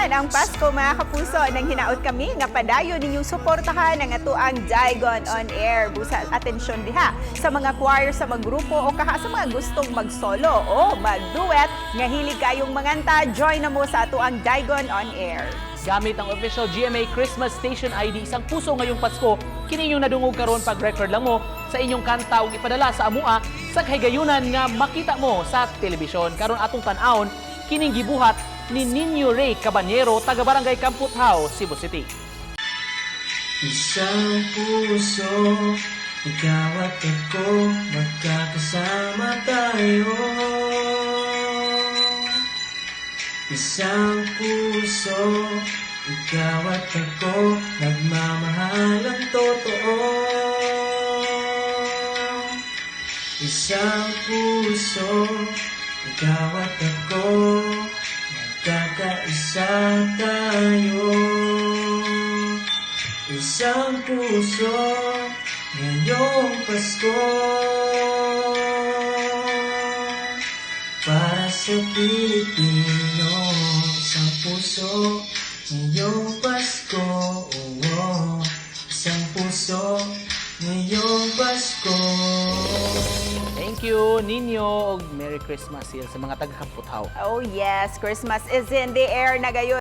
naman ang Pasko, mga kapuso. Nang hinaot kami nga padayon ninyong suportahan ang atoang Daigon on Air. Busa atensyon diha sa mga choir, sa mga grupo o kaha sa mga gustong mag-solo o mag-duet nga hilig kayong manganta, join na mo sa atoang Daigon on Air. Gamit ang official GMA Christmas Station ID, Isang Puso Ngayong Pasko, kini inyong nadungog karon, pag-record lang mo sa inyong kanta ug ipadala sa amua sa kahigayunan nga makita mo sa telebisyon. Karon atong tan-awon kining gibuhat ni Ninyo Ray Caballero, taga Barangay Kamputhaw, Cebu City. Isang puso, ikaw at ako, magkakasama tayo. Isang puso, ikaw at ako, nagmamahal ang totoo. Isang puso, ikaw at ako, magkakaisa tayo. Isang puso, ngayong Pasko, para sa Pilipino. Isang puso, ngayong Pasko, oh. Isang puso, ngayong Pasko. Thank you, Ninyo, ug Merry Christmas here sa mga taga Kamputhaw. Oh yes, Christmas is in the air na gayon.